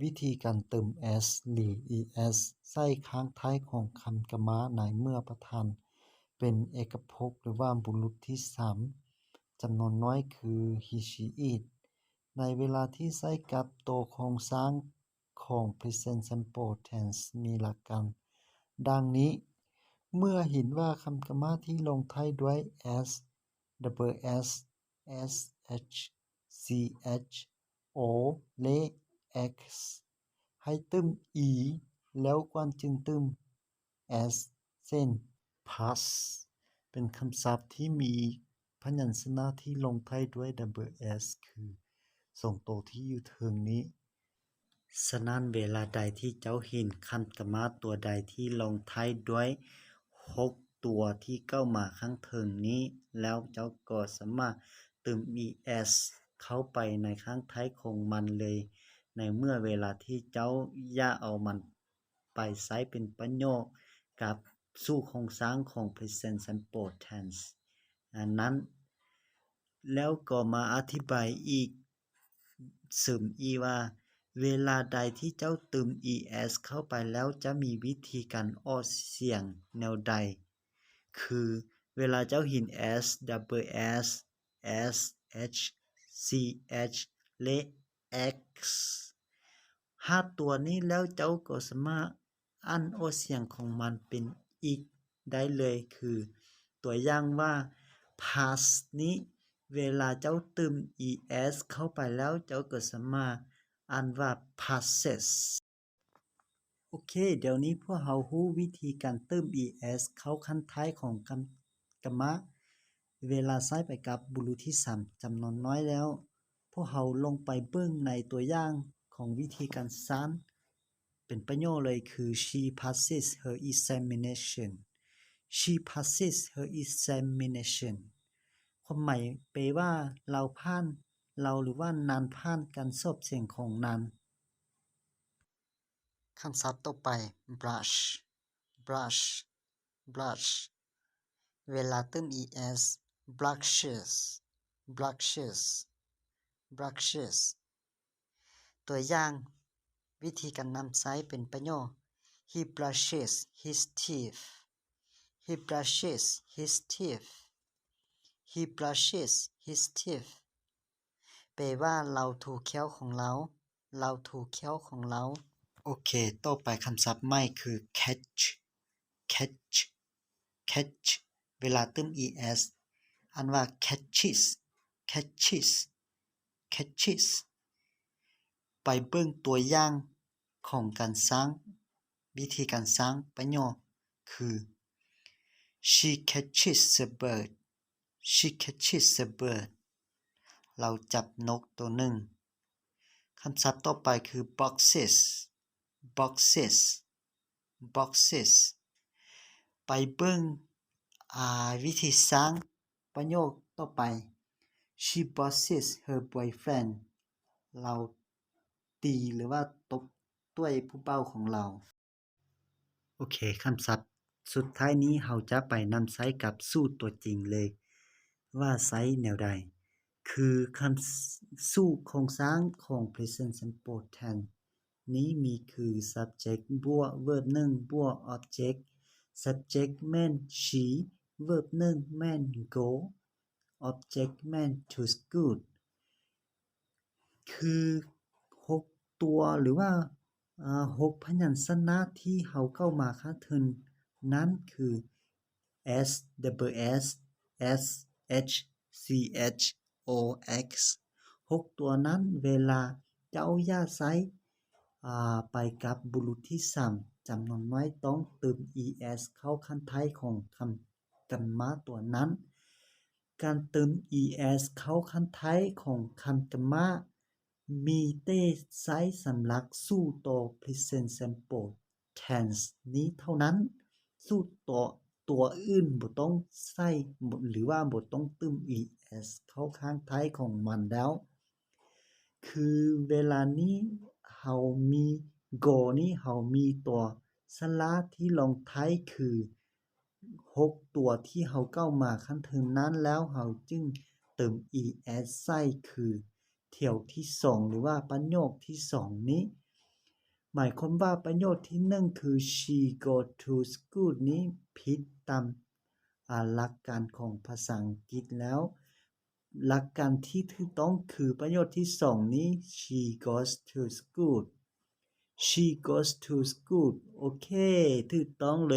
ວິທີການເຕີມ s ຫຼື es ໃສ່ຂ້າງທ້າຍຂອງຄຳກຳມະໃນເມື່ອປະທານເປັນເອກະພົກ ຫຼືວ່າບຸລຸດທີສາມ ຈຳນວນນ້ອຍຄື he, she, it ໃນເວລາທີ່ໃຊ້ກັບໂຕໂຄງສ້າງຂອງ present simple tense ມີຫຼັກການດັ່ງນີ້. ເມື່ອເຫັນວ່າຄຳກຳມະທີ່ລົງທ້າຍດ້ວຍ s, double s, sh, ch, o ແລະ x ໃຫ້ຕື່ມ e ແລ້ວກ່ອນຈຶ່ງຕື່ມ s ເຊັ່ນ pass ເປັນຄຳສັບທີ່ມີພະຍັນຊະນະທີ່ລົງທ້າຍດ້ວຍ double s ຄືສອງໂຕທີ່ຢູ່ເທິງນີ້. ສະນັ້ນ ເວລາໃດທີ່ເຈົ້າເຫັນຄຳກຳມະຕົວໃດທີ່ລົງທ້າຍດ້ວຍຫົກຕົວທີ່ກ່າວມາຂ້າງເທິງນີ້ແລ້ວ, ເຈົ້າກໍສາມາດຕື່ມ es ເຂົ້າໄປໃນຂ້າງທ້າຍຂອງມັນເລີຍ ໃນເມື່ອເວລາທີ່ເຈົ້າຢາກເອົາມັນໄປໃຊ້ເປັນປະໂຫຍດກັບສູ່ໂຄງສ້າງຂອງ present simple tense ອັນນັ້ນ. ແລ້ວກໍມາອະທິບາຍອີກ ເສີມອີກວ່າ ເວລາໃດທີ່ເຈົ້າຕື່ມ es ເຂົ້າໄປແລ້ວ ຈະມີວິທີການອອກສຽງແນວໃດ? ຄືເວລາເຈົ້າເຫັນ s, double s, sh, ch, ແລະ x ຫ້າຕົວນີ້ແລ້ວ ເຈົ້າກໍສາມາດອ່ານອອກສຽງຂອງມັນເປັນອີກໄດ້ເລີຍ ຄືຕົວຢ່າງວ່າ pass ນີ້ ເວລາເຈົ້າຕື່ມ es ເຂົ້າໄປແລ້ວ ເຈົ້າກໍສາມາດອ່ານວ່າ passes. ໂອເຄ, ດຽວນີ້ພວກເຮົາຮູ້ວິທີການຕື່ມ es ເຂົ້າຂັ້ນທ້າຍຂອງຄຳ ກຳມະ ເວລາໃຊ້ໄປກັບບຸລຸດທີສາມ ຈຳນວນນ້ອຍແລ້ວ. ພວກເຮົາລົງໄປເບິ່ງໃນຕົວຢ່າງຂອງວິທີການສ້າງເປັນປະໂຫຍດເລີຍ ຄື She passes her examination. She passes her examination. ຄວາມໝາຍແປວ່າ ລາວຜ່ານ, ລາວ ຫຼືວ່ານາງຜ່ານການສອບເສັງຂອງນາງ. ຄຳສັບຕໍ່ໄປ blush, blush, blush. ເວລາຕື່ມ es, blushes, blushes, blushes. ຕົວຢ່າງ, ວິທີການນຳໃຊ້ເປັນປະໂຫຍດ He brushes his teeth. He brushes his teeth. He brushes his teeth. ແປວ່າ ລາວຖູແຂ້ວຂອງລາວ, ລາວຖູແຂ້ວຂອງລາວ. ໂອເຄ, ຕໍ່ໄປຄຳສັບໃໝ່ຄື catch, catch, catch. ເວລາຕື່ມ es ອ່ານວ່າ catches, catches, catches. ໄປເບິ່ງຕົວຢ່າງຂອງການສ້າງ, ວິທີການສ້າງປະໂຫຍດຄື She catches the bird. She catches the bird. ລາວຈັບນົກໂຕໜຶ່ງ. ຄຳສັບຕໍ່ໄປຄື boxes, boxes, boxes. ໄປເບິ່ງ, ອາ, ວິທີສ້າງປະໂຫຍດຕໍ່ໄປ. She boxes her boyfriend. ລາວຕີ ຫຼືວ່າຕົບຕ່ວຍຜູ້ບ່າວຂອງລາວ. ໂອເຄ, ຄຳສັບສຸດທ້າຍນີ້ເຮົາຈະໄປນຳໃຊ້ກັບສູ່ຕົວຈິງເລີຍວ່າໃຊ້ແນວໃດ. ຄືຄຳ ສູ່ໂຄງສ້າງຂອງ present simple tense ນີ້ມີຄື subject ບວກ verb ໜຶ່ງ ບວກ object, subject ແມ່ນ she, verb ໜຶ່ງ ແມ່ນ go, object ແມ່ນ to school. ຄືຫົກຕົວ ຫຼືວ່າ ອາ ຫົກພະຍັນຊະນະທີ່ເຮົາກ່າວມາຂ້າງເທິງນັ້ນຄື s, double s, sh, ch, o, x. ຫົກຕົວນັ້ນ ເວລາເຈົ້າຢາກໃຊ້ ອາ ໄປກັບບຸລຸດທີສາມ ຈຳນວນໜ້ອຍ ຕ້ອງຕື່ມ es ເຂົ້າຂັ້ນທ້າຍຂອງຄຳ ກຳມະຕົວນັ້ນ. ການຕື່ມ es ເຂົ້າຂັ້ນທ້າຍຂອງຄຳກຳມະ ມີແຕ່ໃຊ້ສຳລັບສູ່ຕໍ່ present simple tense ນີ້ເທົ່ານັ້ນ. ສູ່ຕໍ່ຕົວອື່ນບໍ່ຕ້ອງໃຊ້ ຫຼືວ່າບໍ່ຕ້ອງຕື່ມ es ເຂົ້າຂ້າງທ້າຍຂອງມັນແລ້ວ. ຄືເວລານີ້ເຮົາມີ go ນີ້ເຮົາມີຕົວສະຫຼະທີ່ລົງທ້າຍຄື ຫົກຕົວທີ່ເຮົາກ່າວມາຂັ້ນເທິງນັ້ນແລ້ວ ເຮົາຈຶ່ງເຕີມ es ໃສ່ ຄືຖຽວທີສອງ ຫຼືວ່າປະໂຫຍກທີສອງນີ້ ໝາຍຄວາມວ່າປະໂຫຍກທີໜຶ່ງຄື She goes to school ນີ້ຜິດຕາມ ອາ ຫຼັກການຂອງພາສາອັງກິດແລ້ວ. ຫຼັກການທີ່ຖືກຕ້ອງຄືປະໂຫຍກທີສອງນີ້ She goes to school. She goes to school. ໂອເຄ ຖືກຕ້ອງເລີຍ.